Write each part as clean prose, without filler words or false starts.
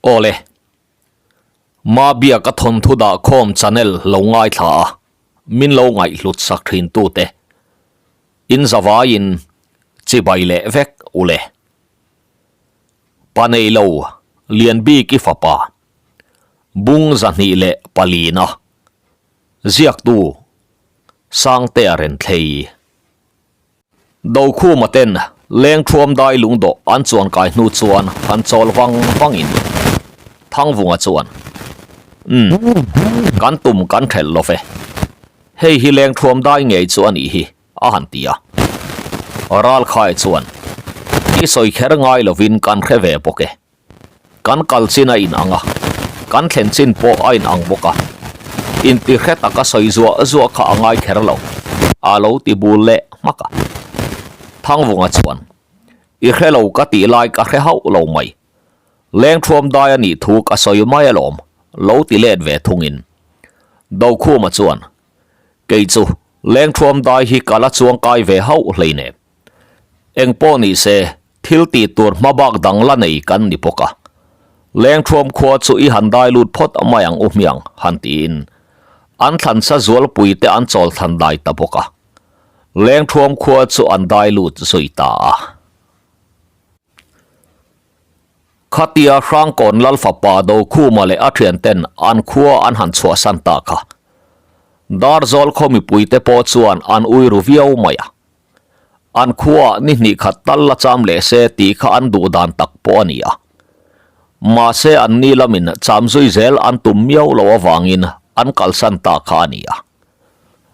Awle. Mabiaka thawnthu dah khawm channel lo ngaithla a, min lo ngaihhlut sak thin tute. In zavaiin chibai leh vek ule. Pa nei lo Lianbiki fapa Bung 24 na ziaktu Sangtea Renthlei. Dokhuma ten lengthuam dai lungdawh an chuan kai hnu chuan han chawl vang vangin Thangvunga chuan, Umm, kan tum kan thelh lo ve. Hei hi lengthuam dai ngei chu a nih hi, a han ti a. Ralkhai chuan, I sawi kher ngai lovin kan hre ve bawk e. Kan kal chin a in ang a, kan thlen chin pawh a in ang bawk a, inti hre taka sawi zuah zuah kha a ngai kher lo, a lo ti bul leh hmak a. Thangvunga chuan, I hre lo ka tih lai ka hre hauh lo mai. Lengthuam dai a nih thu ka sawi mai alawm, lo ti let ve thungin. Dokhuma chuan, Kei chu lengthuam dai hi ka la chuang kai ve hauh hleinem. Eng pawh ni se, thil tih tur hma bak dang la nei kan ni bawk a. Lengthuam khua chu i han dai lut phawt mai ang u hmiang, han tiin an thlansa zualpui te an chawl thlan dai ta bawk a. Lengthuam khua chu an dai lut zui ta a. Khatia Hrangkawn Lalfapa Dokhuma leh a thianten an khua an han chhuahsan ta kha. Darzawl khaw mipuite pawh chuan an ui ru viau mai a. An khuaah ni hnih khat tal la cham leh se tih kha an duh dan tak pawh a ni a. Mahse an ni lamin cham zui zel an tum miau lo avangin an kalsan ta kha a ni a.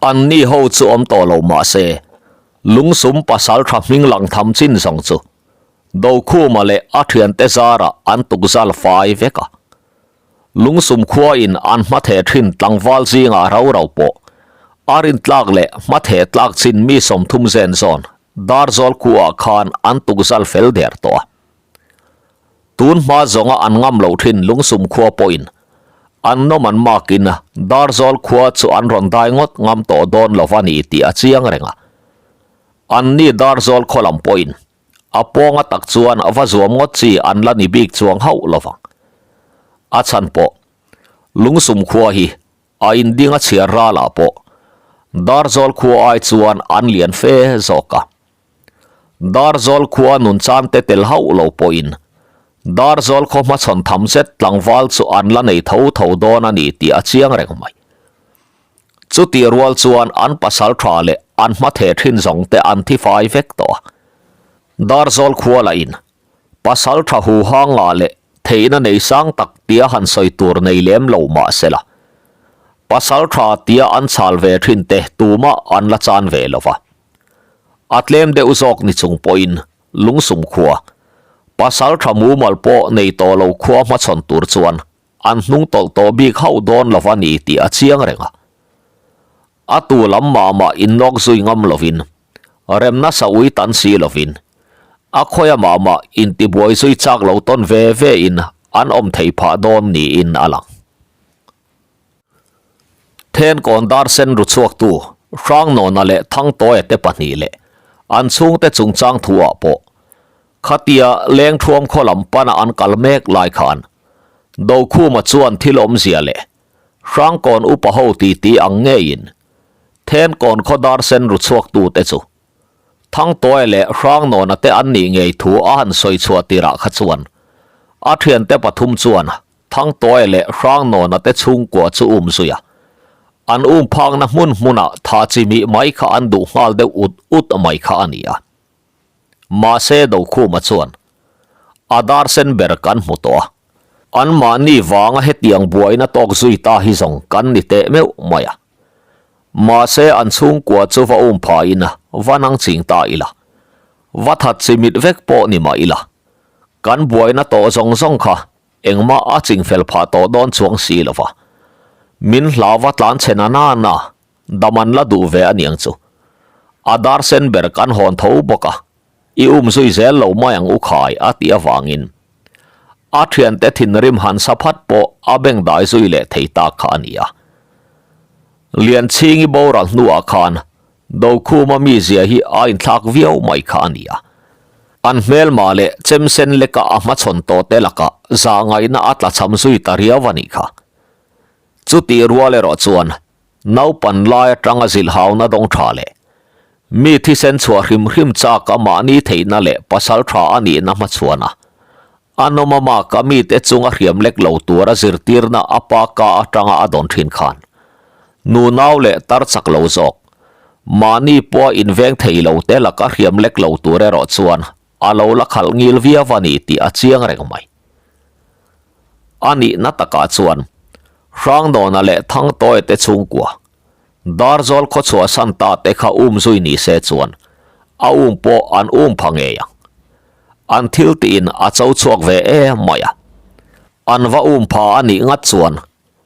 An ni ho chu awm tawh lo mahse lungsum pasal tha hming lang tham chin zawng chu Dokhuma leh a thiante zarah an tukzal fai vek a. Lungsum khuain an hmatheh thin tlangval zingah rau rau pawh a rintlak leh hmatheh tlak chin mi 30 zen zawn Darzawl khuaah khan an tukzal fel der tawh a. Tun hma zawnga an ngam loh thin Lungsum khua pawhin an nawm an makin Darzawl khua chu an rawn dai ngawt ngam tawh dawn lo va ni tih a chiang reng a. Anni Darzawl khaw lam pawhin A pawnga tak chuan va zuam ngawt chi an la ni bik chuang hauh lo vang. A chhan pawh, Lungsum khua hi a inding a chhiar ralah pawh Darzawl khua ai chuan an lian fe zawk a. Darzawl khua nun chan te tel hauh lo pawhin Darzawl khaw hmachhawn tham zet tlangval chu an la nei tho tho dawn a ni tih a chiang reng mai. Chutih rual chuan an pasal tha leh an hma theh thin zawng te an thi fai vek tawh a. Darzawl khua lah in pasal tha hu hang ngah leh theihna nei sang tak tia han sawi tur nei lem lo mah se la, pasal tha tia an chhal ve thin te tumah an la chan ve lo va. A tlem deuh zawk ni chung pawhin lungsum khua, pasal tha mumal pawh nei tawh lo khua hmachhawn tur chuan An hnung tawlh tawh bik hauh dawn lo a ni tih a chiang reng a. A tu lam mah mah innawk zui ngam lovin, remna sa ui tan si lovin, a khawia mah mah intibuai zui chak lo tawn ve ve in an awm thei phah dawn niin a lang. Thenkawn dar sen ru chhuaktu Hrangnawna leh Thangtawia te pahnih leh an chhungte chungchang thu ah pawh Khatia lengthuam khaw lam pana an kal mek lai khan Dokhuma chuan thil awmzia leh Hrangkawn upa ho titi ang ngeiin Thenkawn khaw dar sen ru chhuaktute chu Thangtawia leh Hrangnawna te an nih ngei thu a han sawi chhuah tirah kha chuan a thiante pathum chuan Thangtawia leh Hrangnawna te chhungkua chu um zui a, an um phakna hmun hmunah tha chi mih mai kha an duh nghal deuh ut ut mai kha a ni a. Mahse Dokhuma chuan, A dar sen ber kan hmu tawh a, anmahni vanga hetiang buaina tawk zui ta hi zawng kan ni teh meuh mai a. Mahse an chhungkua chu va um phain va nang ching ta ila, va that chimit vek pawh ni mah ila, kan buaina tawh zawng zawng kha engmah a ching fel phah tawh dawn chuang si lo va. Min hlau va tlan chhe na na na Dam an la duh ve a niang chu. A dar sen ber kan hawn tho bawk a, i um zui zel lo mai ang u khai a tih avangin a thiante thinrim han sa phat pawh a beng dai zui leh thei tak kha a ni a. Lianchhingi boral hnuah khan Dokhuma mizia hi a inthlak viau mai kha a ni a. An hmelma leh chemsen leka a hmachhawn tawh te lakah zahngaihna a tlachham zui ta riau a nih kha. Chutih rual erawh chuan naupan lai atanga zilhauna dawng tha leh mi thisen chhuah hrim hrim chak a mahni theihna leh pasal tha a nihna hmachhuan a, a nawm a maka mite chunga hriam lek lo tura zirtirna a pa ka atanga a dawn thin khan nunau leh tar chak lo zawk Mahni pawha inveng thei lo te laka hriam lek lo tur erawh chuan a lo la khalh ngil viau a ni tih a chiang reng mai. A nihna takah chuan Hrangdawna leh Thangtawia te chhungkua, Darzawl khawchhuah san ta te kha um zui ni se chuan a um pawh an um pha ngei ang. An thil tiin a cho chhuak ve em mai a. An va um pha a nih ngat chuan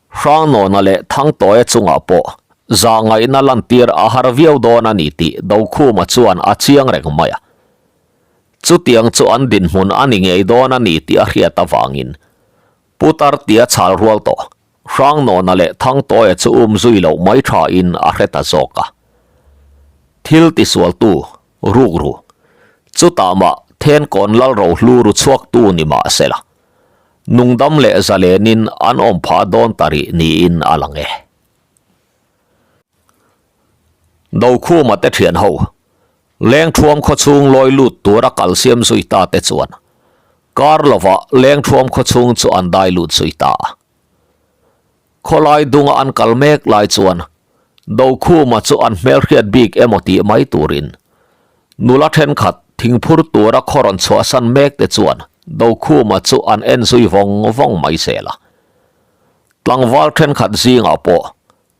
Hrangnawna leh Thangtawia chungah pawh zahngaihna lantir a har viau dawn a ni tih Dokhuma chuan a chiang reng mai a. Chutiang chu an dinhmun a ni ngei dawn a ni tih a hriat avangin Putar tia chhal rual tawh Hrangnawna leh Thangtawia chu um zui loh mai thain a hre ta zawk a. Thil tisualtu, rukru, chutah mah Thenkawn Lalrohlu ru chhuaktu ni mahsela, Nungdam leh zalenin an awm phah dawn ta rih niin a lang e. Dokhuma te thian ho, Lengthuam khawchhung lawi lut tura kal siam zui ta te chuan kar lovah Lengthuam khawchhung chu an dai lut zui ta a. Khawlai dunga an kal mek lai chuan Dokhuma chu an hmelhriat bik emaw tih mai turin nula thenkhat thingphur tura khaw rawn chhuahsan mek te chuan Dokhuma chu an en zui vawng vawng mai zel a. Tlangval thenkhat zingah pawh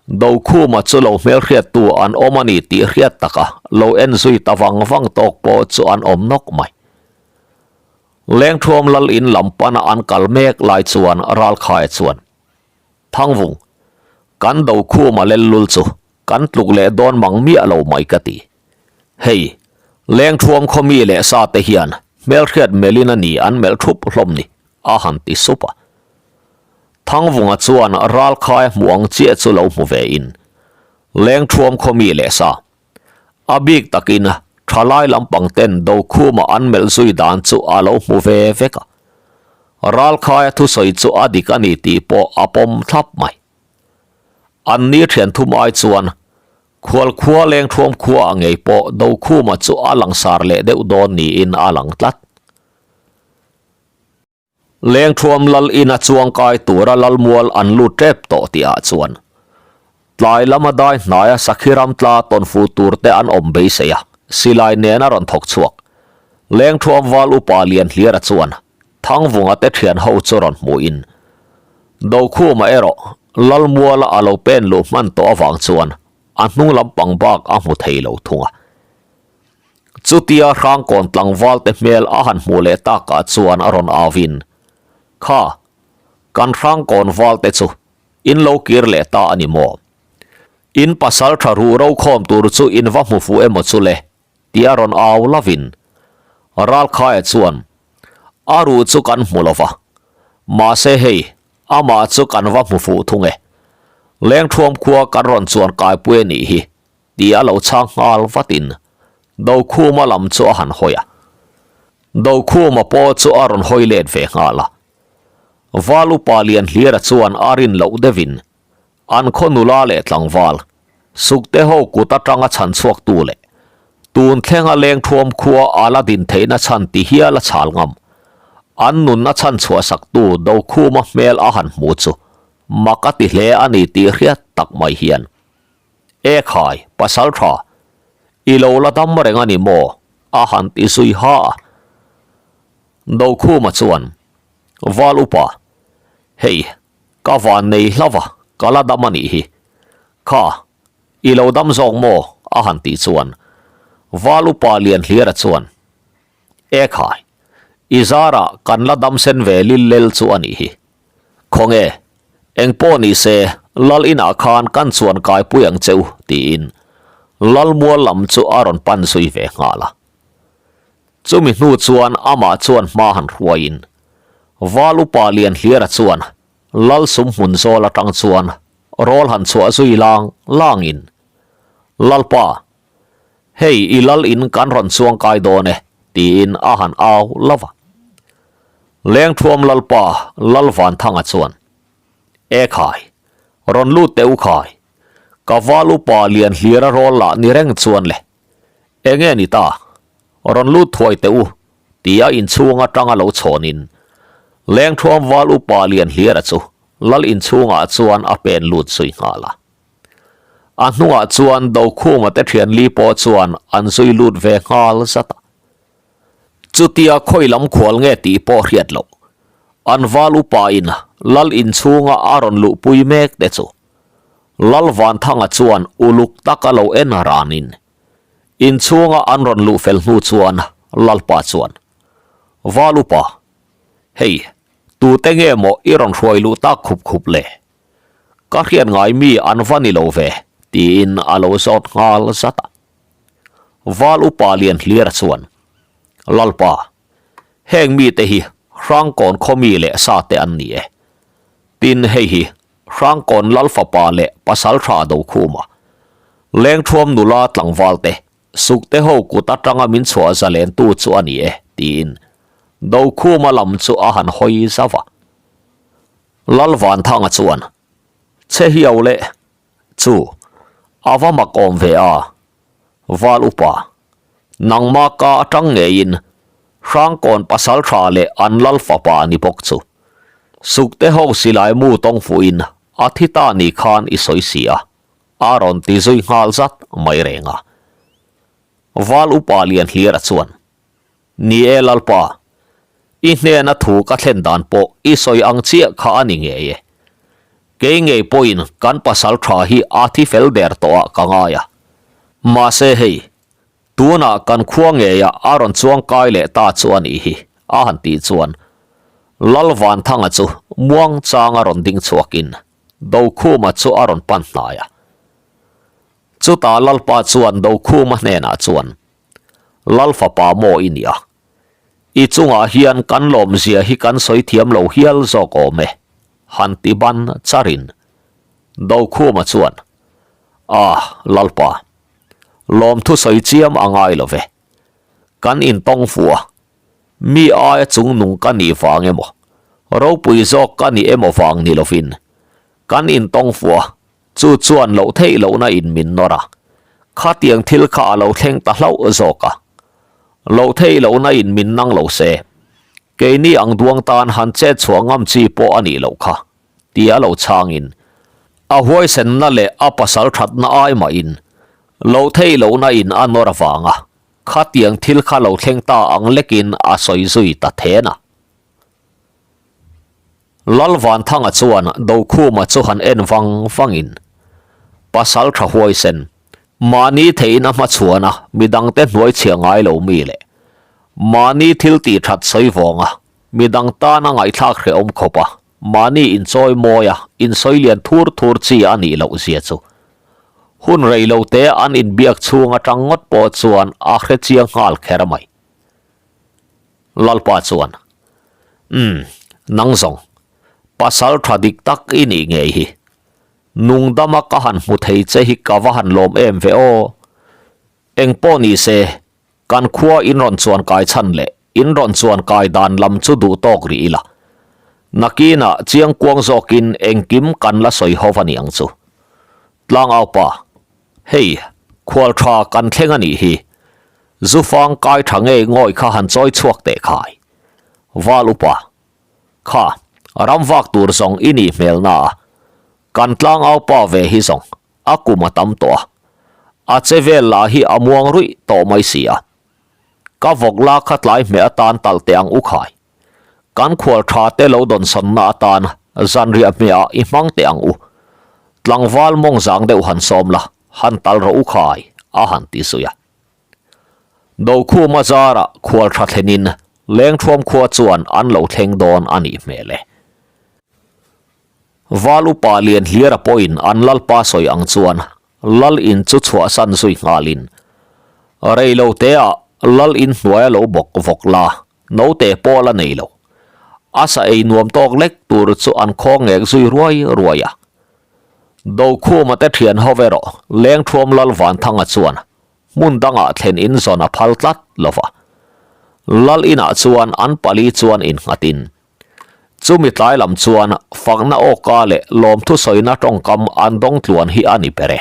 Dokhuma chu lo hmelhriattu an awm a ni tih hriat taka lo en zui ta vang vang tawk pawh chu an awm nawk mai. Lengthuam lal in lam pana an kal mek lai chuan Ralkhaia chuan, Thangvung, kan Dokhuma lellul chu kan tluk leh dawn mang miah lo mai ka ti. Hei, Lengthuam khaw mi leh sa te hian hmelhriat melhin a ni an melh thup hlawm ni, a han ti sup a. Thangvunga chuan Ralkhaia hmuh ang chiah chu lo hmu ve in, Lengthuam khaw mi leh sa, A bik takin thalai lampang ten Dokhuma an melh zui dan chu a lo hmu ve vek a. Ralkhaia thusawi chu a dik a ni tih pawh a pawm thlap mai. An ni thian thum ai chuan Khualkhua lengthuam khua ah ngei pawh Dokhuma chu a langsar leh deuh dawn niin a lang tlat. Lengthuam lal ina chuangkai tura lalmual an lut tep tawh tihah chuan tlai lama dai hnaia sakhi ram tla tawnfu turte an awm beisei a, silai nena rawn thawk chhuak. Lengthuam val upa Lianhliara chuan Thangvunga te thian ho chu rawn hmuhin Dokhuma erawh lalmuala a lo pen luh hman tawh avang chuan a hnung lampang bak a hmu thei lo thung a. Chutia Hrangkawn tlangval te hmel a han hmuh leh takah chuan a rawn au in, Kha, kan Hrangkawn val te chu in lo kir leh ta a ni maw? In pasal tha ruh ro khawm tur chu in va hmu fuh emaw chu le? tia rawn au lovin Ralkhaia chuan, A ruh chu kan hmu lo va, mahse hei, amah chu kan va hmu fuh thung e. Lengthuam khua kan rawn chuan kaipui a nih hi, Ti a lo chhang nghal vatin Dokhuma lam chu a han hawi a. Dokhuma pawh chu a rawn hawi let ve nghal a. Val upa Lianhlira chuan a rin loh deuhin an khaw nula leh tlangval Sukte ho kut atanga chhan chhuaktu leh tun thlenga lengthuam khua a la din theihna chhan ti hial a chhal ngam. An nunna chhan chhuahsaktu Dokhuma hmel a han hmu chu mak a ti hle a ni tih hriat tak mai hian E khai, pasal tha, i lo la dam reng a ni maw? a han ti zui ha a. Dokhuma chuan, Val upa, hei, ka van nei hlau va, ka la dam a nih hi. Kha, i lo dam zawk maw? a han tih chuan, Val upa Lianhliara chuan, E khai, i zarah kan la dam sen ve lil lel chu a nih hi. Khawnge, eng pawh ni se Lal inah khan kan chuan kaipui ang che u, tiin Lal mual lam chu a rawn pan zui ve nghal a. Chumi hnu chuan amah chuan hma han hruaiin Val upa Lianhliara chuan Lal sum hmun zawl atang chuan rawl han chhuah zui lang langin, Lalpa, hei i Lal in kan rawn chuang kai dawn e, tiin a han au lo va. Lengthuam Lalpa Lalvanthanga chuan, E khai, rawn lut teh u khai, ka val upa lian hlira rawl lah ni reng chuan le, enge ni ta, rawn lut thuai teh u, tia inchhung atanga lo chhawnin Lengthuam val upa lian hlira chu Lal inchhungah chuan a pen lut zui nghal a. A hnungah chuan Dokhuma te thianli pawh chuan an zui lut ve nghal zat a. Chutia khawi lam khual nge tih pawh hriat loh, an val upa in Lal inchhunga a rawn luhpui mek te chu Lal Vanthanga chuan uluk taka lo en ranin inchhunga an rawn luh fel hnu chuan Lalpa chuan, Val upa, hei tute nge maw i rawn hruai luh tak khup khup le? Ka hriat ngai mi an va ni lo ve, tiin a lo zawt nghal zat a. Val upa lian hlir chuan, Lalpa, heng mite hi Hrangkawn khaw mi leh sa te an ni e. Tin, hei hi Hrangkawn Lal fapa leh pasal tha Dokhuma, Lengthuam nula tlangval te, Sukte ho kut atanga min chhuah zalentu chu a ni e, tiin Dokhuma lam chu a han hawi zauh a. Lal Vanthanga chuan, Che hiau leh Chu, a va mak awm ve a, Val upa, nangma ka atang ngeiin Hrangkawn pasal tha leh an lal fapa ni bawk chu. Sukte ho silai mu tawng fuhin a thi ta ni khan i sawi si a, a rawn ti zui nghal zat mai reng a. Val upa lian hlir a chuan, Ni e Lalpa, i hnena thu ka thlen dan pawh i sawi ang chiah kha a ni ngei e. Kei ngei pawhin kan pasal tha hi a thi fel der tawh ah ka ngai a. Mahse hei, tunah kan khua ngeiah a rawn chuang kai leh ta chu a nih hi, a han tih chuan Lal Vanthanga chu muang changa rawn ding chhuakin Dokhuma chu a rawn pan hnai a. Chutah Lalpa chuan Dokhuma hnenah chuan, Lal fapa maw i nia? I chungah hian kan lawmzia hi kan sawi thiam lo hial zawk awm e, han ti ban charin Dokhuma chuan, Ah, Lalpa, lawmthu sawi chiam a ngai lo ve. Kan intawng fu a, mi aia chungnung ka nih vang emaw, ropui zawk ka nih emaw vang ni lovin, kan intawng fu a, Chu chuan loh theih lohna in min nawr a, khatiang thil kha a lo thleng ta hlauh zawk a. Loh theih lohna in min nang lo se, keini ang duang tan han chet chhuah ngam chi pawh a nih loh kha, ti a lo chhangin, a huaisenna leh a pasal thatna ai mahin loh theih lohna in a nawr avanga khatiang thil kha lo thleng ta ang lekin a sawi zui ta then a. Lalvanthanga chuan Dokhuma chu han en vang vangin, Pasal tha huaisen, mahni theihin a hmachhuan a, midangte hnuai chhia ngai lo mi le. Mahni thil tih that sawi vawnga, midang tana ngaihthlak hrehawm khawp a, mahni inchawi mawi a, insawi lian thur thur chi a nih loh zia chu. Hun rei lo te an inbiak chhung atang ngawt pawh chuan a hre chiang nghal kher mai. Lalpa chuan, Umm, nang zawng, pasal tha dik tak i nih ngei hi. Nungdama ka han hmu thei che hi ka va han lawm em ve aw. Engpawh ni se, kan khua in rawn chuan kai chhan leh in rawn chuan kai dan lam chu duh tawk rih ila. Nakinah chiangkuang zawkin engkim kan la sawi ho va ni ang chu. Tlangaupa, Hei, khual tha kan thleng a nih hi. Zufang kai tha ngei ngawih kha han chawi chhuak teh khai. Val upa, Kha, ram vak tur zawng i nih hmel na a, kan tlangau pa ve hi zawng a kum a tam tawh a, a che vel lah hi a muang ruih tawh mai si a. Ka vawk la kha tlai hmeh atan talh teh ang u khai. Kan khual tha te lo dawnsawnna atan zanriah hmehah i hmang teh ang u. Tlangval mawng zang deuh han sawm la, han tal rawh u khai, a han ti zui a. Dokhuma zarah khual tha thlenin Lengthuam khua chuan an lo thleng dawn a nih hmel e. Val upa lian hliara pawhin an lalpa sawi ang chuan lal in chu chhuahsan zui nghalin rei lo teah lal in hnuaia lo bawk vawk la Note pawh la nei lo. A sa ei nuam tawk lek tur chu an khaw ngek zui ruai ruai a. Dokhuma te thian ho erawh Lengthuam Lal Vanthanga chuan hmun dangah thlen in zawn a phal tlat lo va. Lal inah chuan an pali chuan innghatin chumi tlai lam chuan fakna awka leh lawmthu sawina tawngkam an dawng tluan hi a ni ber e.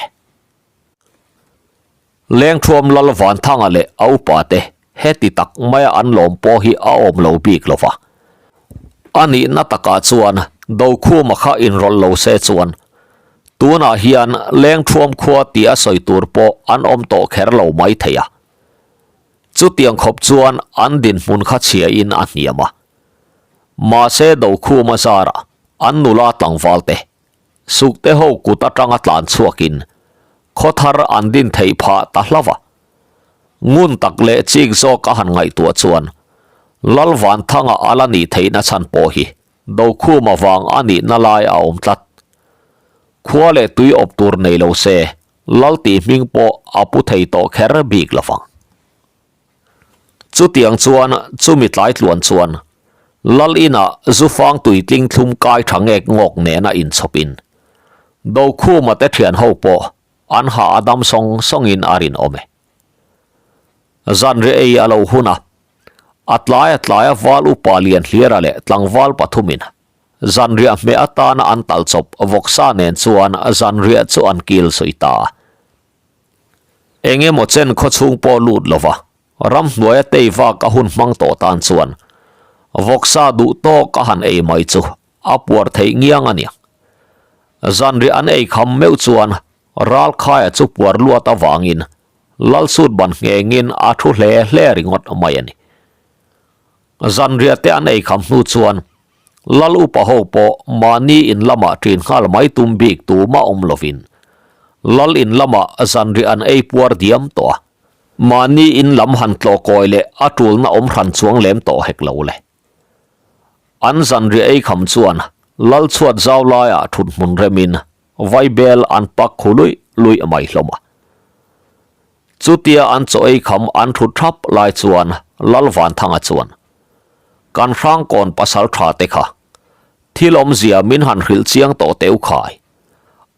Lengthuam Lal Vanthanga leh a upate heti tak maia an lawm pawh hi a awm lo bik lo va. A nihna takah chuan Dokhuma kha inrawlh lo se chuan tunah hian Lengthuam khua tih a sawi tur pawh an awm tawh kher lo mai thei a. Chutiang khawp chuan an dinhmun kha chhiain a hniam a. Mahse Dokhuma zarah an nula tlangval te Sukte ho kut atanga tlan chhuakin khaw thar an din theih phah ta hlauh a. Ngun tak leh chik zawk a han ngaihtuah chuan Lalvanthanga a la nih theihna chhan pawh hi Dokhuma vang a nihna lai a awm tlat. Khua leh tui awp tur nei lo se Lal tih hming pawh a pu thei tawh kher bik lo vang. Chutiang chuan chumi tlai tluan chuan Lal inah zufang tuitling thlum kai tha ngek ngawk nena inchhawpin Dokhuma te thian ho pawh an hah a dam sawng sawngin a rinawm e. Zanriah ei a lo hun a, a tlai a tlai a val upa Lianhliara leh tlangval pathumin zanriah hmeh atana an tal chawp vawksa nen chuan zanriah chu an kil sawi ta a. Eng emaw chen khaw chhung pawh lut lova ramhnuaia tei vak a hun hmang tawh tan chuan vawksa duh tawk a han ei mai chu a puar theih ngiang a niang. Zanriah an ei kham meuh chuan Ralkhaia chu puar luat avangin Lalsut ban nghengin a thu hle hle ringawt mai a ni. Zanriah te an ei kham hnu chuan Lal upa ho pawh mahni in lamah ṭin nghal mai tum bik tumah awm lovin Lal in lamah zanriah an ei puar diam tawh a, mahni in lam han tlawh kawi leh a ṭulna awm hran chuang lem tawh hek lo le. An zanriah ei kham chuan Lal chhuat zau laiah ṭhut hmun remin Vaibel an pak khu luih luih mai hlawm a. Chutia an chaw ei kham an thut thap lai chuan Lalvanthanga chuan, Kan Hrangkawn pasal tha te kha, thil awmzia min han hrilh chiang tawh teu khai.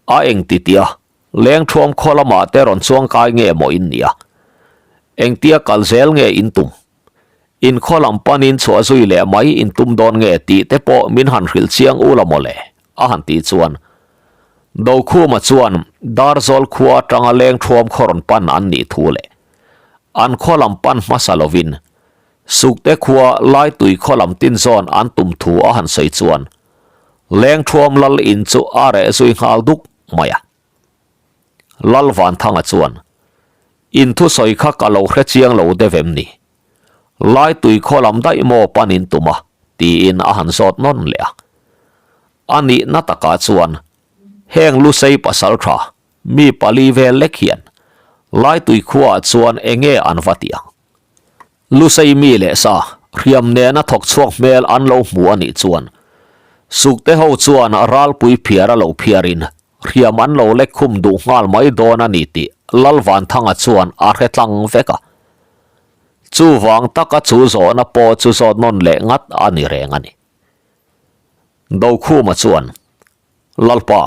A engti tia, lengthuam khaw lamah te rawn chuang kai nge maw in nia? Engtia kal zel nge in tum? In khaw lam panin chhuah zui leh mai in tum dawn nge tih te pawh min han hrilh chiang u la maw le? a han tih chuan Dokhuma chuan Darzawl khua atanga lengthuam khaw rawn pan an nih thu leh an khaw lam pan hmasa lovin Sukte khua Laitui khaw lam tin zawn an tum thu a han sawi chuan lengthuam lal in chu a reh zui nghal duk mai a. Lalvanthanga chuan, In thusawi kha ka lo hre chiang lo deuh em ni? Laitui khaw lam daih maw pan in tum a? tiin a han zawt nawn leh a. A nihna takah chuan heng Lusei pasal tha mi pali vel lek hian Laitui khuaah chuan eng nge an va tih ang? Lusei mi leh sa hriam nena thawk chhuak hmel an lo hmu a nih chuan Sukte ho chuan ralpui phiar a lo phiarin hriam an lo lek khum duh nghal mai dawn a ni tih Lalvanthanga chuan a hre tlang vek a. Chuvang taka chu zawhna pawh chu zawt nawn leh ngat a ni reng a ni. Dokhuma chuan, Lalpa,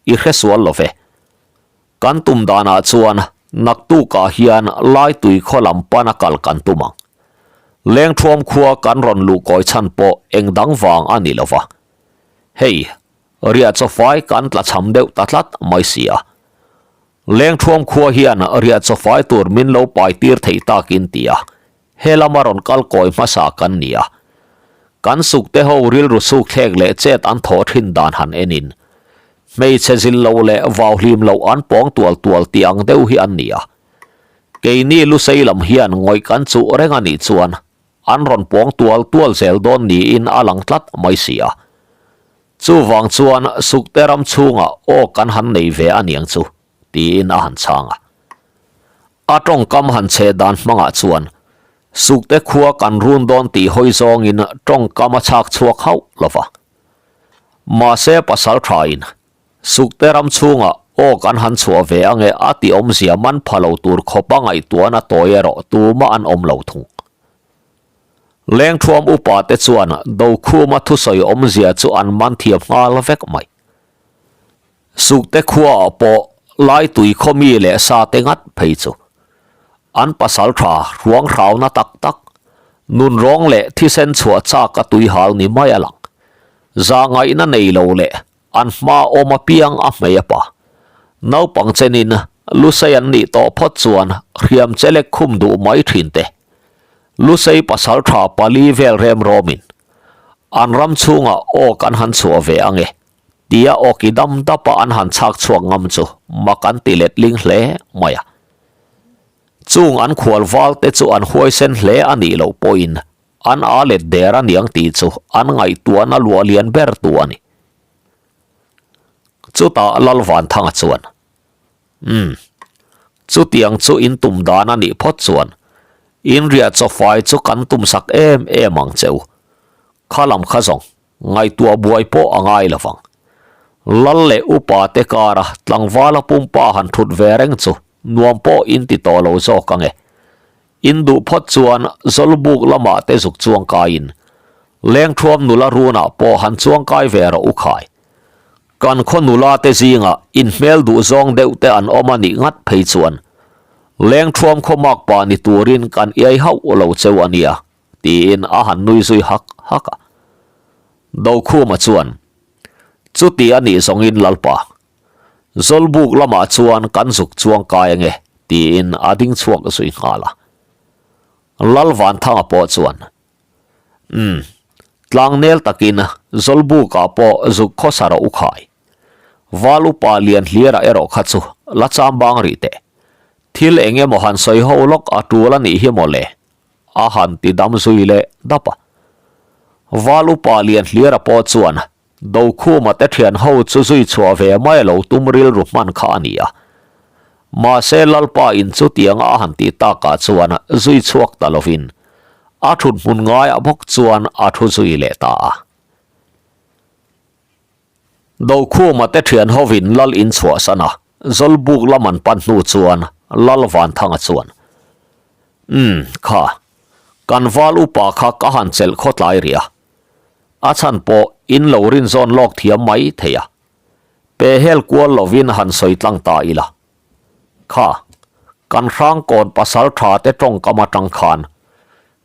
i hre sual lo ve. Kan tum danah chuan naktukah hian Laitui khaw lam pana kal kan tum ang. Lengthuam khua kan rawn luh kawi chhan pawh eng dang vang a ni lo va. Hei, riah chawfai kan tla cham deuh ta tlat mai si a. Lengthuam khua hian riah chawfai tur min lo pai tir thei takin ti a, he lama rawn kal kawi hmasa kan ni a. Kan sukte ho rilru suk thlek leh chet an thaw thin dan han enin, hmeichhe zil lo leh vau hlim loh an pawng tual tual tih ang deuh hi an ni a. Keini Lusei lam hian ngawih kan chuh reng a nih chuan an rawn pawng tual tual zel dawn niin a lang tlat mai si a. Chuvang chuan Sukte ram chhungah aw kan han nei ve a niang chu, tiin a han chhang a. A tawngkam han chhe dan hmangah chuan Sukte khua kan run dawn tih hawi zawngin tawngkam a chhak chhuak hauh lo va. Mahse pasal thain Sukte ram chhungah aw kan han chhuah ve ange a tih awmzia man pha lo tur khawpa ngaihtuahna tawi erawh tumah an awm lo thung. Lengthuam upa te chuan Dokhuma thusawi awmzia chu an man thiam nghal vek mai. Sukte khuaah pawh Laitui khaw mi leh sa te ngat phei chu an pasal tha hruang hrauna tak tak. Nunrawng leh thisen chhuah chak a tuihal ni mai a lang. Zahngaihna nei lo leh an hma awm apiang a hmei a pa. Naupang chenin Lusei an nih tawh phawt chuan hriam chelek khum duh mai thin te. Lusei pasaltha pali vel remrawmin an ram chhungah aw kan han chhuah ve ange tia awki dam dapa an han chhak chhuak ngam chu mak an ti letling hle mai a. Chung an khual val te chu an huaisen hle a nih loh pawhin an aa let der a niang tih chu an ngaihtuahna luah lian ber tu a ni. Chutah Lalvanthanga chuan, Umm, chutiang chu in tum dan a nih phawt chuan in riah chawfai chu kan tumsak em em ang che u. Kha lam kha zawng Ngaihtuah buai pawh a ngai lo vang. Lal leh upa te kara tlangvala pumpa han thut ve reng chu nuam pawh in ti tawh lo zawk ang e. In duh phawt chuan Zawlbuk lamah te zuk chuang kaiin Lengthuam nula runah pawh han chuang kai ve rawh u khai. Kan khaw nula te zingah in hmel duh zawng deuh te an awm a nih ngat phei chuan Lengthuam khaw makpa ni turin kan iai hauh lo cheu a nia. Tiin a han nui zui hak hak a. Dokhuma chuan, Chuti a nih zawngin Lalpa, Zawlbuk lamah chuan kan zuk chuang kai ange, tiin a ding chhuak zui nghal a. Lalvanthanga pawh chuan, Umm, tlangnel takin Zawlbukah pawh zuk khawsa rawh u khai. Val upa lian hliara erawh kha chu la chambang rih teh. Thil eng emaw han sawi ho lawk a tul a nih hi maw le? A han ti dam zui leh dap a. Val upa lian hliara pawh chuan Dokhuma te thian ho chu zui chhuah ve mai lo tum rilru hman kha a ni a. Mahse Lalpa in chutianga a han tih takah chuan zui chhuak ta lovin a thut hmun ngaiah bawk chuan a thu zui leh ta a. Dokhuma te thian hovin Lal in chhuahsan a, Zawlbuk lam an pan hnu chuan Lal Vanthanga chuan, Umm, kha, kan val upa kha ka han chelh khawtlai rih a, a chhan pawh in lo rinzawn lawk thiam mai thei a, pe hel kual lovin han sawi tlang ta ila. Kha, kan hrangkawn pasal tha te tawngkam atang khan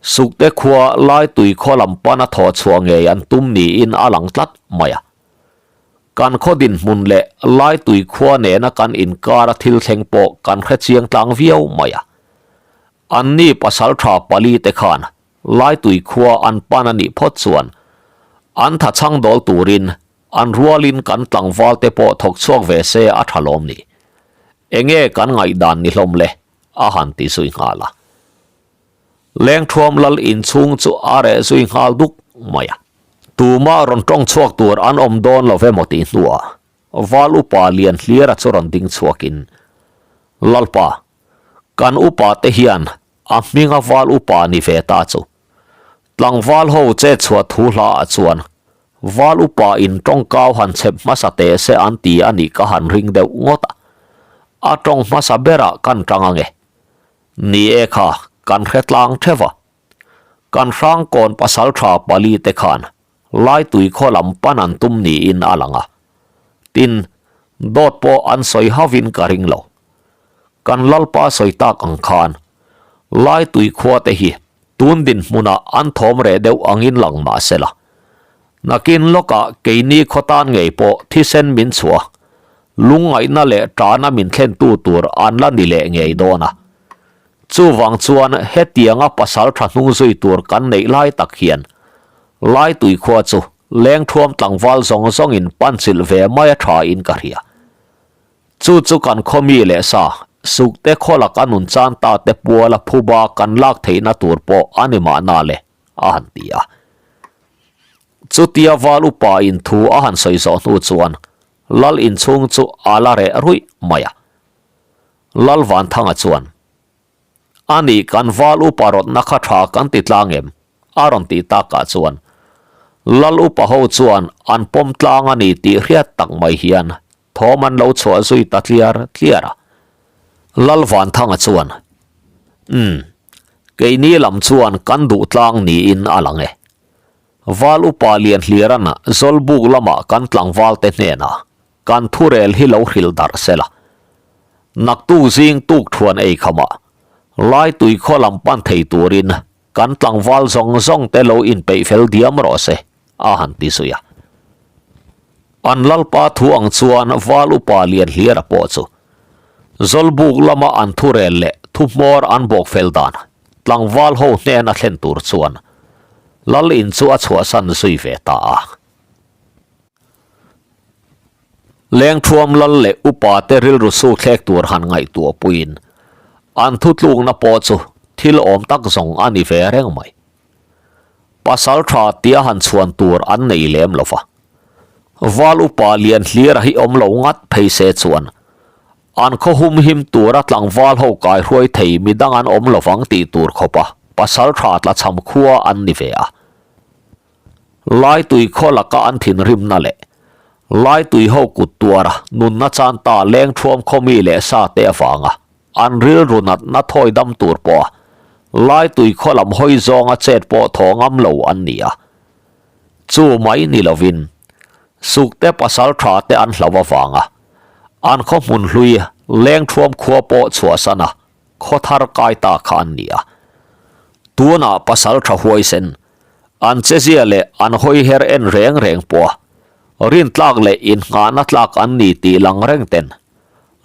Sukte khua Laitui khaw lam pana thawh chhuah ngei an tum niin a lang tlat mai a. Kan khaw dinhmun leh Laitui khua nena kan inkara thil thleng pawh kan hre chiang tlang viau mai a. Anni pasal tha pali te khan Laitui khua an pan a nih phawt chuan an tha chhang dawl turin An rualin kan tlangval te pawh thawk chhuak ve se a tha lawm ni. Enge kan ngaihdan ni hlawm le? a han ti zui nghal a. Lengthuam lal inchhung chu a reh zui nghal duk mai a. Tumah rawn tawng chhuak tur an awm dawn lo emaw tih hnuah Val upa Lian Hliara chu rawn ding chhuakin, Lalpa, kan upa te hian a hminga val upa ni ve ta chu. Tlangval ho che chhuah thu hla ah chuan Val upa in tawngkau han chhep hmasa teh se an ti a nih ka han ring deuh ngawt a. A tawng hmasa berah kan tang ange. Ni e kha, kan hre tlang theuh a. Kan hrangkawn pasaltha pali te khan Laitui khaw lam pan an tum niin a lang a. Tin, dawt pawh an sawi hauhin ka ring lo. Kan Lalpa sawi tak ang khan Laitui khua te hi tun dinhmunah an thawm reh deuh angin lang mah se la. Nakin lawkah keini khaw tan ngei pawh thisen min chhuah a, lungngaihna leh ṭahna min thlentu tur an la ni leh ngei dawn a. Chuvang chuan hetianga pasal tha hnung zui tur kan neih lai tak hian Laitui khua chu lengthuam tlangval zawng zawngin panchilh ve mai a tha in ka hria. Chu chu kan khaw mi leh sa, sukte khaw laka nun chan ta te puala phuba kan lak theihna tur pawh a ni mahna le, a han ti a. Chutia val upa in thu a han sawi zawh hnu chuan Lal inchhung chu a la reh ruih mai a. Lalvanthanga chuan, A nih kan val upa rawtna kha tha kan ti tlang em? a rawn tih takah chuan Lal upa ho chuan an pawm tlang a ni tih hriat tak mai hian thawm an lo chhuah zui ta tliar tliar a. Lalvanthanga chuan, Umm, keini lam chuan kan duh tlang niin a lang e. Val upa Lianhliaran Zawlbuk lamah kan tlangvalte hnenah Kan thurel hi lo hrilh darh se la. Naktuk zing tuk thuan ei khamah Laitui khaw lam pan thei turin Kan tlangval zawng zawng te lo inpeih fel diam rawh se, a han ti zui a. An lalpa thu ang chuan val upa lian hliara pawh chu Zawlbuk lama an thurel leh thuhmawr an bawk fel dan tlangval ho hnen a thlen tur chuan lal in chu a chhuahsan zui ve ta a. Lengthuam lal leh upa te rilru su thlek tur han ngaihtuah puiin an thutlukna pawh chu thil awm tak zawng a ni ve reng mai. Pasal tha tia han chhuan tur an nei lem lo va. Val upa lian hlira hi awm lo ngat phei se chuan an khaw humhim tura tlangval ho kaihruai thei midang an awm lovang tih tur khawpa pasal tha tlachham khua an ni ve a. Laitui khaw laka an thinrimna leh Laitui ho kut tuara nunna chan ta leng thuam khaw mi leh sa te avanga an rilru natna thawi dam tur pawha Laitui khaw lam hawi zawnga chet pawh thaw ngam lo an ni a. Chu mai ni lovin Sukte pasal tha te an hlau avanga an khaw hmun hlui leng thuam khua pawh chhuahsan a khaw thar kai ta kha an ni a. Tunah pasal tha huaisen An chezia leh an hawiher en reng reng pawh a rintlak leh innghahna tlak an ni tih lang reng ten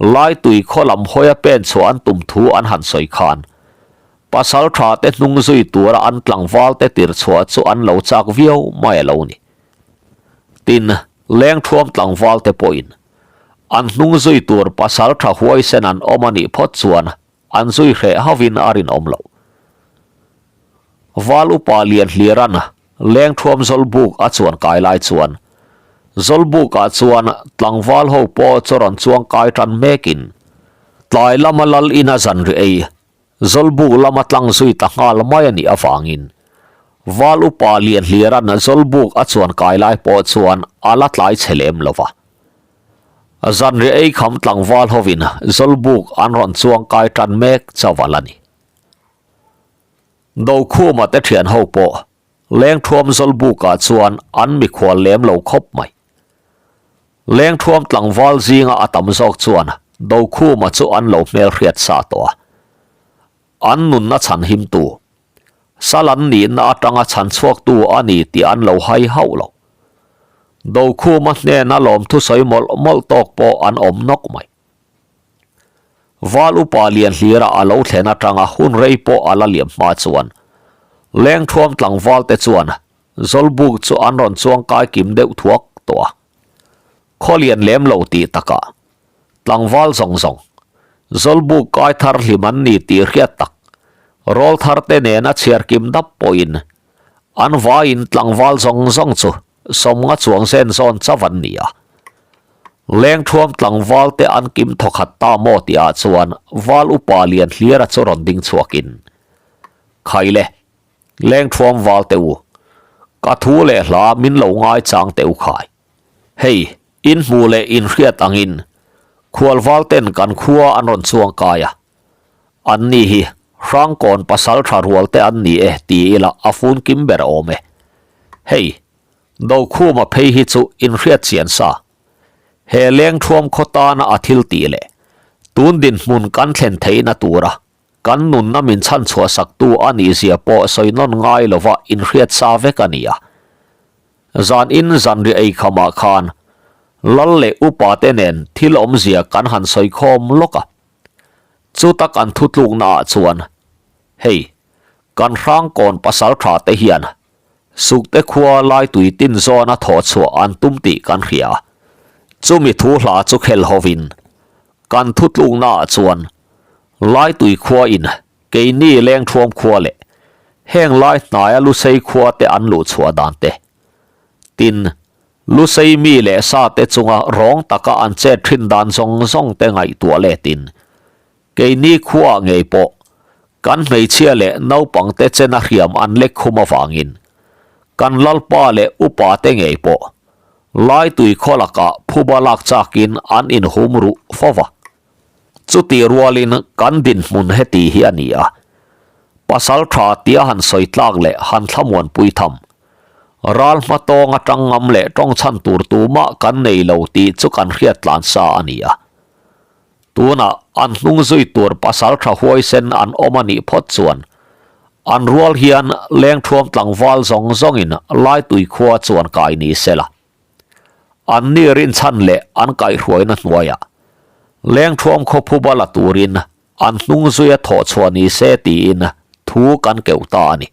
Laitui khaw lam hawia pen chhuah an tum thu an han sawi khan pasal tha te hnung zui tura an tlangval te tir chhuah chu an lo chak viau mai a lo ni. Tin, lengthuam tlangval te pawhin an hnung zui tur pasal tha huaisen an awm a nih phawt chuan An zui hreh hovin a rinawm loh. Val upa lian hliran lengthuam Zawlbuk a chuan kai lai chuan Zawlbukah chuan tlangval ho pawh chu rawn chuang kai tan mekin tlai lama lal ina zanri ei Zawlbuk lama tlang zui ta nghal mai a nih avangin Val upa lian hliran Zawlbuk a chuan kai lai pawh chuan a la tlai chhe lem lo va. Zanriah ei kham tlangval hovin Zawlbuk an rawn chuang kai tan mek chauh a ni. Dokhuma te thian ho pawh Lengthuam Zawlbukah chuan an mikhual lem lo khawp mai. Lengthuam tlangval zinga a tam zawk chuan Dokhuma chu an lo hmelhriat sa tawh a. An nunna chhan himtu, sal an nihna atanga chhan chhuaktu a ni tih an lo hai hauh lo. Dokhuma hnena lawmthu sawi mawlh mawlh tawk pawh an awm nawk mai. Val upa lian hlira a lo thlen atanga hun rei pawh a la liam hma chuan Lengthuam tlangval te chuan Zawlbuk chu an rawn chuang kai kim deuh thuak tawh a. Khaw lian lem lo tih takah Tlangval zawng zawng, Zawlbuk kai thar hlim an ni tih hriat tak, rawl thar te nena chhiar kim dap pawhin an vaiin tlangval zawng zawng chu sawmnga chuang zen zawn chauh an ni a. Lengthuam tlangval te an kim thawkhat ta maw tihah chuan val upa lian hliara chu rawn ding chhuakin, Khaile, Lengthuam val te u, ka thu leh hla min lo ngaichang teh u khai. Hei, in hmuh leh in hriat angin khualval ten kan khua an rawn chuang kai a. An ni hi Hrangkawn pasal tha rual te an ni e ti ila a fun kim ber awm e. Hei, Dokhuma phei hi chu in hriat chian sa. He lengthuam khaw tana a thil tih leh tun dinhmun kan thlen theihna tura kan nunna min chhan chhuah saktu a nih zia pawh sawi nawn ngai lova in hriat sa vek a ni a. Zan in zanriah ei khamah khan lal leh upa te nen thil awmzia kan han sawi khawm lawk a. Chuta kan thutlukna ah chuan hei kan hrangkawn pasal tha te hian Sukte khua laitui tin zawna thawh chhuah an tum tih kan hria a. Chumi thu hla chu khel hovin kan thutlukna ah chuan laitui khua in Keini Lengthuam khua leh heng lai hnaia Lusei khua te an luh chhuah dan te, tin, Lusei mi leh sa te chunga rawng taka an chet thin dan zawng zawng te ngaihtuah letin, keini khuaah ngei pawh kan hmeichhia leh naupang te chena hriam an lek khum avangin kan lalpa leh upa te ngei pawh Laitui khaw lakah phuba lak chakin an inhum ruh fo va. Chutih rualin kan dinhmun heti hi a ni a, pasal tha tia han sawi tlak leh han thlamuanpui tham, ral hma tawng atang ngam leh tawng chhan tur tumah kan nei lo tih chu kan hriat tlan sa a ni a. Tunah an hnung zui tur pasal tha huaisen an awm a nih phawt chuan. An rual hian lengthuam tlangval zawng zawngin Laitui khua chuan kai ni sela. An ni rinchhan leh an kaihhruaina hnuaiah lengthuam khawphuba la turin an hnung zuia thawh chhuah ni se tiin thu kan keuh ta a ni.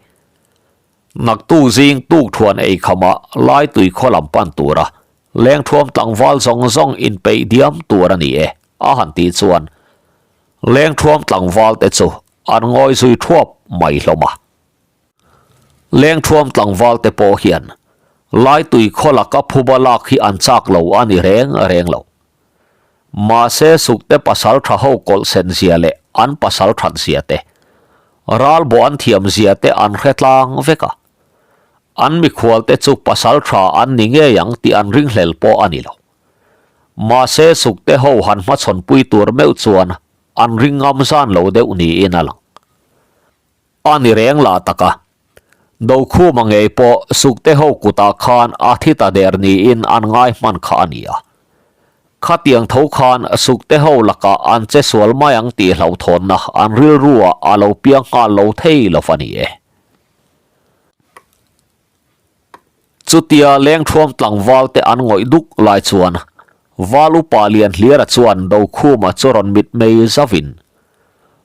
Naktuk zing tukthuan eikhama Laitui khaw lam pan tura lengthuam tlangval zawng zawng inpeih diam tur a ni e a han tih chuan lengthuam tlangval te chu an ngawi zui thuap mai hlawm a. Lengthuam tlangval te pawh hian Laitui khaw laka phuba lak hi an chak lo a ni reng reng lo. Mahse sukte pasal tha ho kawlh sen zia leh an pasal that zia te, ral bawh an thiam zia te an hre tlang vek a. An mikhual te chu pasal tha an ni ngei ang tih an ringhlel pawh a ni lo. Mahse sukte ho han hmachhawn pui tur meuh chuan an ring ngam zan lo deuh niin a lang. A ni reng lah tak a. Dokhuma ngei pawh Sukte ho kutah khan a thi ta der niin an ngai hman kha a ni a. Khatiang tho khan Sukte ho lakah an che sual mai ang tih hlauhthawnna an rilruah a lo piang nghal lo thei lo va ni e. Chutia lengthuam tlangval te an ngawih duk lai chuan Val upa Lianhlira chuan Dokhuma chu rawn mitmei zauhin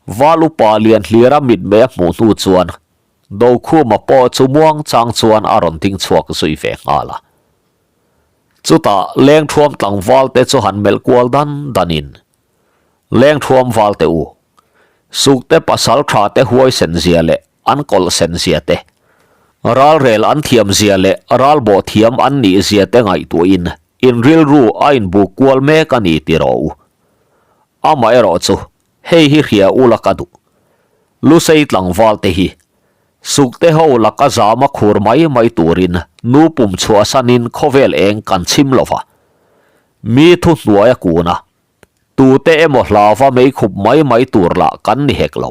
Val upa Lianhlira mitmei a hmuh hnu chuan Dokhuma pawh chu muang chang chuan a rawn ding chhuak zui ve nghal a. Chutah lengthuam tlangval te chu han melh kual dan danin Lengthuam val te u, Sukte pasal tha te huaisen zia leh an kawlh sen zia te, ralrel an thiam zia leh ralbawh thiam an nih zia te ngaihtuahin in rilru a inbuk kual mek a ni ti rawh u. Amaherawh chu hei hi hria ula ka duh. Lusei tlangval te hi Sukte ho laka zama khur mai mai turin nu pum chhuahsanin khawvel eng kan chhim lova. Mi thuhnuai a kun a, Tute emaw hlauva mei khup mai mai tur lah kan ni hek lo.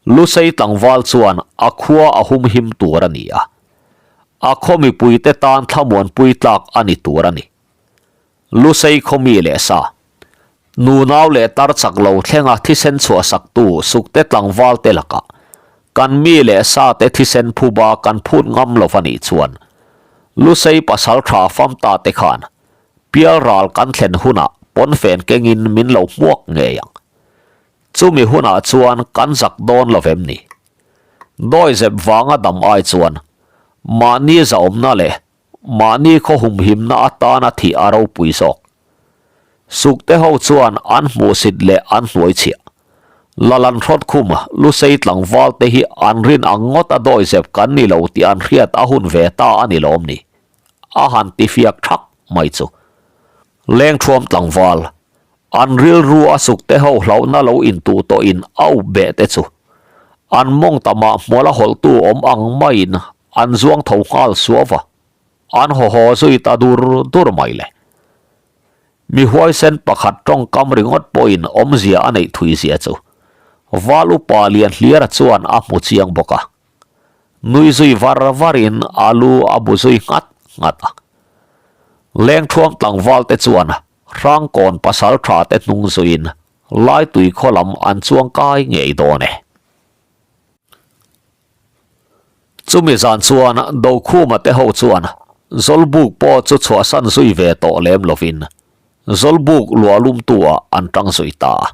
Lusei tlangval chuan a khua a humhim tur a ni a. A khaw mipuite tan thlamuanpui tlak a ni tur a ni. Lusei khaw mi leh sa, nunau leh tar chak lo thlenga thisen chhuahsaktu Sukte tlangval te lakah kan mi leh sa te thisen phuba kan phut ngam lo va nih chuan Lusei pasal tha famta te khan Pialral kan thlen hunah pawnfen kengin min lo hmuak ngei ang. Chumi hunah chuan kan zak dawn lo vem ni? Dawizep vanga dam ai chuan mahni zahawmna leh mahni khaw humhimna atana thih a ropui zawk. Sukte ho chuan an hmuhsit leh an hnuaichhiah. Lalan Hrawtkhum, Lusei tlangval te hi an rin ang ngawt a dawizep kan ni lo tih an hriat a hun ve ta a ni lawm ni? A han ti fiak thak mai chu. Lengthuam tlangval, an rilru a suk te ho hlauhna lo intuh tawhin a up beh te chu an mawng tamah hmual a hawlhtu awm ang maiin an zuang tho nghal suau va, an haw haw zui ta dur dur mai le. Mi huaisen pakhat tawngkam ringawt pawhin awmzia a neih thui zia chu Val upa Lianhliara chuan a hmu chiang bawk a. Nui zui var varin a lu a bu zui nghat nghat a. Lengthuam tlangval te chuan Hrangkawn pasal tha te hnung zuiin Laitui khaw lam an chuang kai ngei dawn e. Chumi zan chuan Dokhuma te ho chuan Zawlbuk pawh chu chhuahsan zui ve tawh lem lovin Zawlbuk luahlumtu ah an tang zui ta a.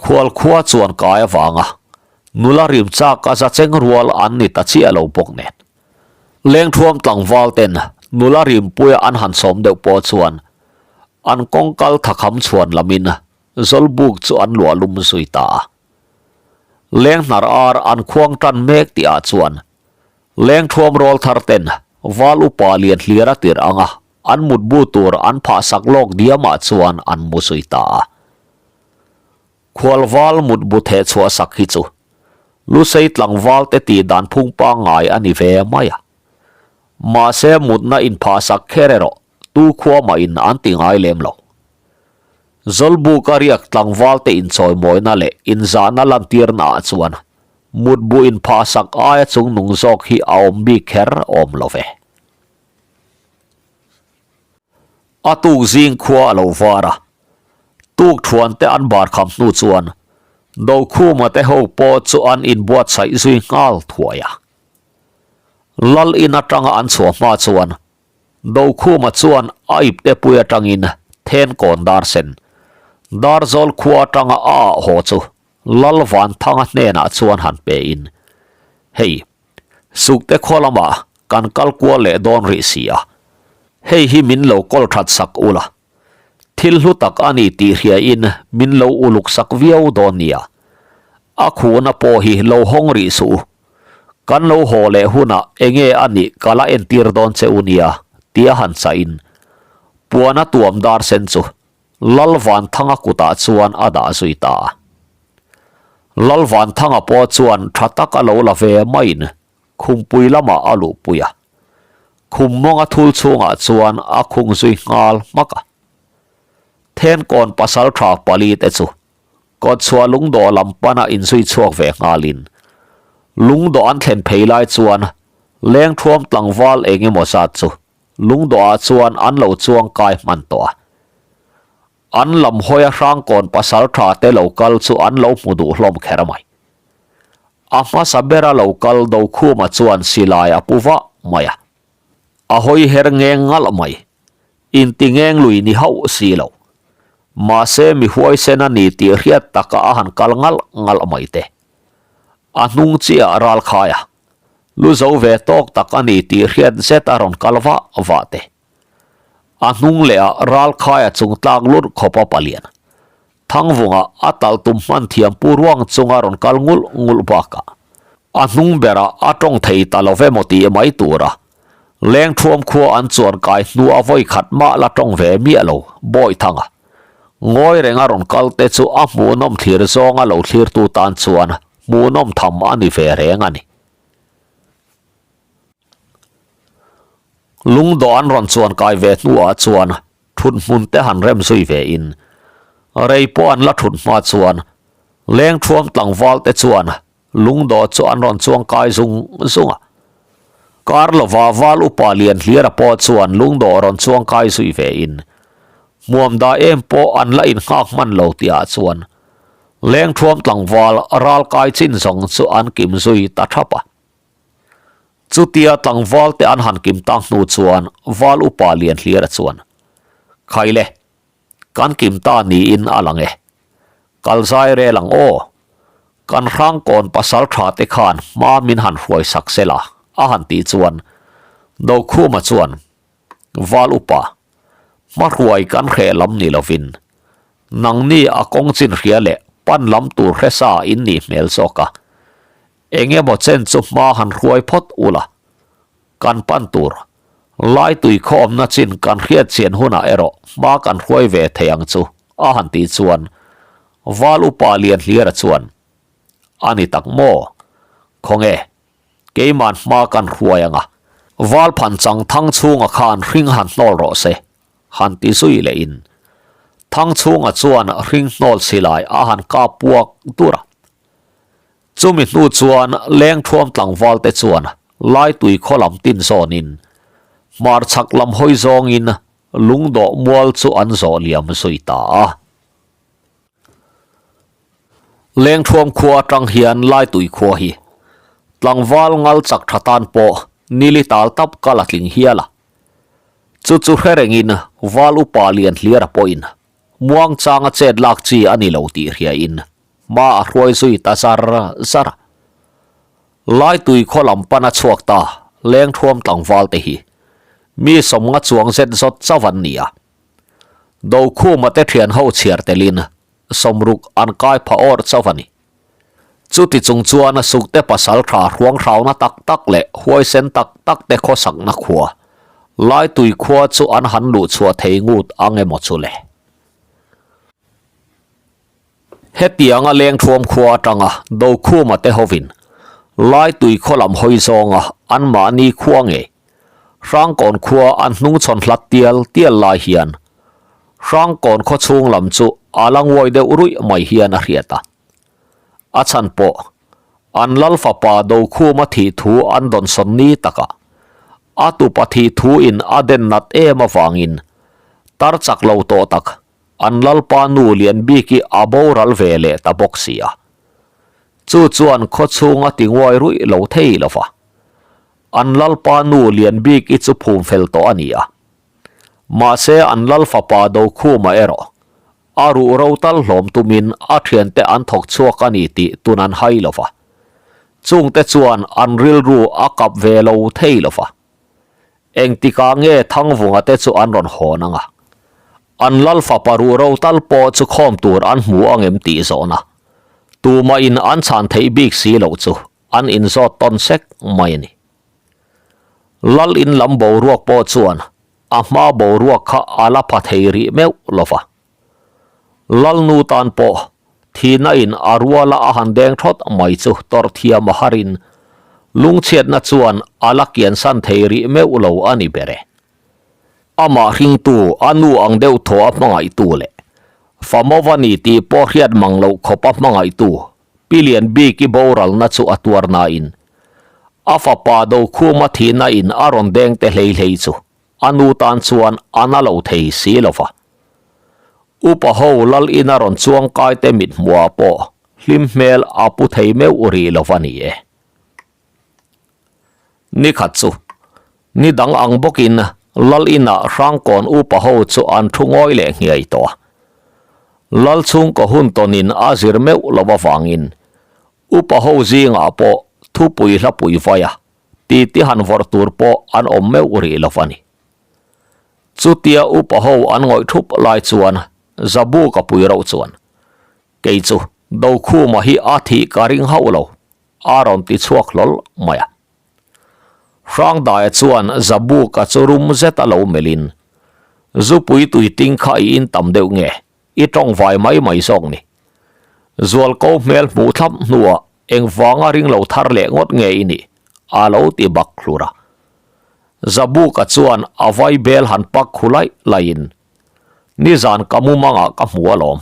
Khualkhua chuan kai avanga nula rim chak a za cheng rual an ni ta chiah lo bawk nen. Lengthuam tlangval ten nula rimpuia an han sawm deuh pawh chuan an kawngkal thakham chhuan lamin Zawlbuk chu an luah lum zui ta a. Lenghnar ar an khuang tan mek tih ah chuan Lengthuam rawl thar ten Val upa lian hlir a tirh anga an mutbu tur an phah sak lawk diam ah chuan an mu zui ta a. Khualval mutbu theh chhuah sak hi chu Lusei tlangval te tih dan phung pangngai a ni ve mai a. Mahse mutna inphah sak kher erawh tu khua mahin an ti ngai lem lo. Zawlbuk a riak tlangval te inchawimawina leh inzahna lantirna ah chuan mutbu inphah sak aia chungnung zawk hi a awm bik kher awm lo ve. A tuk zing khua a lo var a, tuk thuan te an bar kham hnu chuan. Dokhuma te ho pawh chu an inbuatsaih zui nghal thuai a. Lal in atanga an chhuah hma chuan Dokhuma chuan a ipte pui atangin Thenkawn dar sen, Darzawl khua atanga a ah haw chu Lal Vanthanga hnenah chuan han pe in, Hei, Sukte khaw lamah kan kal kual leh dawn rih si a, hei hi min lo kawl that sak ula, thil hlu tak a ni tih hriain min lo uluk sak viau dawn nia. A khuhna pawh hi lo hawng rih suh u. Kan lo haw leh hunah enge a nih ka la entir dawn che u nia, tia han chahin puana tuam dar sen chu Lal Vanthanga kutah chuan a dah zui ta a. Lal Vanthanga pawh chuan tha tak a lo la ve maiin khumpui lamah a luhpui a. Khum mawnga thul chhungah chuan a khung zui nghal hmak a. Thenkawn pasaltha pali te chu kawtchhuah lungdawh lam pana inzui chhuak ve nghalin lungdawh an thlen phei lai chuan lengthuam tlangval eng emaw zat chu Lungdawhah chuan an lo chuang kai hman tawh a. An lam hawia Hrangkawn pasal tha te lo kal chu an lo hmu duh hlawm kher mai. A hmasa bera lo kal Dokhuma chuan silai a pu vah mai a. A hawi her ngeng ngalh mai. Inti ngeng lui ni hauh si lo. Mahse mi huaisen a ni tih hriat taka a han kal ngalh ngalh mai te. A hnung chiah ral khai a. Lu zo ve tawk tak a ni tih hriat zet a rawn kal vah vah te. A hnung leh ah ral khaia chung tlak lurh khawp a palian. Thangvunga a talh tum hman thiam pu ruang chunga rawn kal ngulh ngulh bakah a hnung berah a tawng thei ta lo ve maw tih mai tura Lengthuam khua an chuan kai hnu a vawi khat mah la tawng ve miah lo Bawihthanga ngawi reng a rawn kal te chu a hmuhnawm thlir zawnga lo thlirtu tan chuan hmuhnawm tham a ni ve reng a ni. Lungdawh an rawn chuan kai ve hnuah chuan thut hmun te han rem zui ve in rei pawh an la thut hma chuan Lengthuam tlangval te chuan Lungdawh chu an rawn chuang kai zung zung a. Kar lova val upa lian hliara pawh chuan lungdawh rawn chuang kai zui ve in hmuam dah em pawh an la innghak hman lo tihah chuan Lengthuam tlangval ral kai chin zawng chu an kim zui ta thap a. Chutia tlangval te an han kim tak hnu chuan val upa lian hliara chuan, Khaile, Kan kim ta niin a lang e. Kal zai rel ang aw. Kan Hrangkawn pasal tha te khan hma min han hruai sak se la, a han tih chuan Dokhuma chuan, Val upa, hma hruai kan hreh lam ni lovin, nangni a kawng chin hria leh pan lam tur hre sa in nih hmel zawk a. Eng emaw chen chu hma han hruai phawt ula, Kan pan tur, Laitui khawmna chin kan hriat chian hunah erawh hma kan hruai ve thei ang chu, a han tih chuan Val upa Lianhliara chuan, A ni tak maw? Khawnge, keiman hma kan hruai ang a, Val phan chang thang chhunga khan hring han hnawl rawh se, han ti zui lehin Thangchhunga chuan hring hnawl silai a han kap puak dur a. Chumi hnu chuan Lengthuam tlangval te chuan Laitui khaw lam tin zawnin hmarchhak lam hawi zawngin lungdawh mual chu an zawh liam zui ta a. Lengthuam khua atang hian Laitui khua hi tlangval ngal chak tha tan pawh nili tal tap kal a tling hial a. Chu chu hre rengin Val upa lian hliara pawhin muangchanga chet lak chi a ni lo tih hriain Hma a hruai zui ta zar zar a. Laitui khaw lam pan a chhuak ta Lengthuam tlangval te hi mi sawmnga chuang zet zawt chauh an ni a. Dokhuma te thian ho chhiar telin sawmruk an kai pha awr chauh a ni. Chuti chung chuan Sukte pasal tha hruang hrauna tak tak leh huaisen tak tak te khawsakna khua Laitui khua chu an han luh chhuah thei ngut ang emaw chu le. Hetianga Lengthuam khua atanga Dokhuma te hovin Laitui khaw lam hawi zawnga anmahni khua ngei Hrangkawn khua an hnungchhawn hlat tial tial lai hian Hrangkawn khaw chhung lam chu a la nguai deuh ruih mai hian a hriat a. A chhan pawh an lal fapa Dokhuma thih thu an dawnsawn ni takah a tupa thih thu in a den nat em avangin tar chak lo tawh tak An Lalpa nu lian bik hi a boral ve leh ta bawk si a. Chu chuan khaw chhung a ti nguai ruih lo thei lo va. An lalpa nu lian bik i chu phum fel tawh a ni a. Mahse an lal fapa Dokhuma erawh a ruh ro tal hlawm tumin a thiante an thawk chhuak a ni tih tun an hai lo va. Chungte chuan an rilru a kap ve lo thei lo va. Engtikah nge Thangvunga te chu an rawn hawn ang a? An lal fapa ruh ro tal pawh chu khawm tur an hmu ang em tih zawhna tumah in an chhan theih bik si loh chu an inzawt tawn sek mai a ni. Lal in lam boruak pawh chuan a hma boruak kha a la pha thei rih meuh lo va. Lalnu tan pawh thihna in a ruala a han deng thawt mai chu tawrh thiam a harin lungchhiatna chuan a la kiansan thei rih meuh lo a ni ber e. Amah hringtu a nu ang deuh thaw a hmangaihtu leh Famova ni tih pawh hriat mang loh khawp a hmangaihtu Pi Lian Biki boralna chu a tuar nain a fapa Dokhuma thihna in a rawn deng te hlei hlei chu A nu tan chuan a na lo thei si lo va. Upa ho lal ina rawn chuang kai te mit hmuhah pawh hlim hmel a pu thei meuh rih lo va ni e. Ni khat chu ni dang ang bawkin lal inah Hrangkawn upa ho chu an thu ngawi leh nghiai tawh a. Lal chhungkaw hun tawnin a zir meuh lo avangin upa ho zingah pawh thupui hlapui vai a Titi han vawrh tur pawh an awm meuh rih lo a ni. Chutia upa ho an ngawih thup lai chuan Zabu ka pui rauh chuan, Kei chu Dokhuma hi a thih ka ring hauh lo, a rawn ti chhuak hlawl mai a. Hrangdaia chuan Zabuka chu rum zet a lo melhin, Zupui tuiting kha i in tam deuh nge? I tawng vai mai mai zawk ni. Zualko hmel hmuh thlap hnuah engvanga ring lo thar leh ngawt nge i nih? A lo ti bak hlur a. Zabuka chuan a vai bel han pak khu laih laihin, Nizan ka mumangah ka hmu alawm,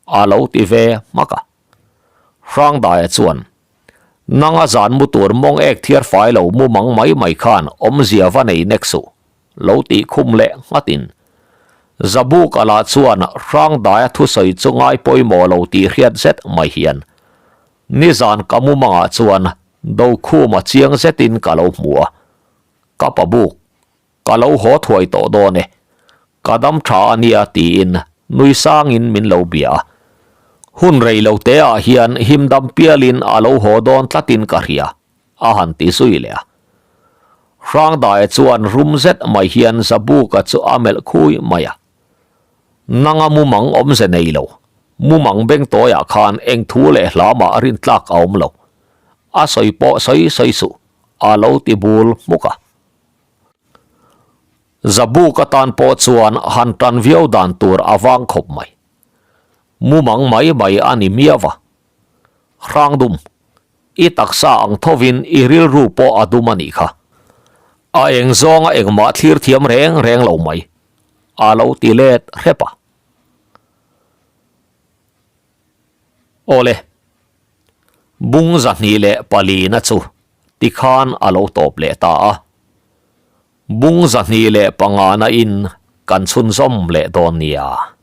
a lo ti ve hmak a. Hrangdaia chuan, Nanga zan mu tur mawng ek thiar fai lo mumang mai mai khan awmzia va nei nek suh. Lo tih khum leh nghatin Zabuka lah chuan Hrangdaia thusawi chu ngai pawimawh lo tih hriat zet mai hian nizan ka mumangah chuan Dokhuma chiang zetin ka lo hmu a, ka pa buk ka lo haw thuai tawh dawn e, ka dam tha a nia tiin nui sangin min lo bia a. Hun rei lo teah hian himdam pialin a lo haw dawn tlatin ka hria. A han ti zui leh a. Hrangdaia chuan rum zet mai hian Zabuka chu a melh khui mai a. Nanga mumang awmze nei lo, mumang beng tawiah khan eng thu leh hla mah rin tlak a awm lo. A sawi pawh sawi sawi suh, a lo ti bul hmuk a. Zabuka tan pawh chuan han tan viau dan tur a vang khawp mai. Mumang mai mai a ni miau a. Hrangdum, I taksa ang thovin i rilru pawh a dum a nih kha. A eng zawnga engmah thlir thiam reng reng lo mai, a lo ti let hrep a. Awle, bung 204 na chu tikhan a lo tawp leh ta a. Bung 205 na in kan chhunzawm leh dawn nia.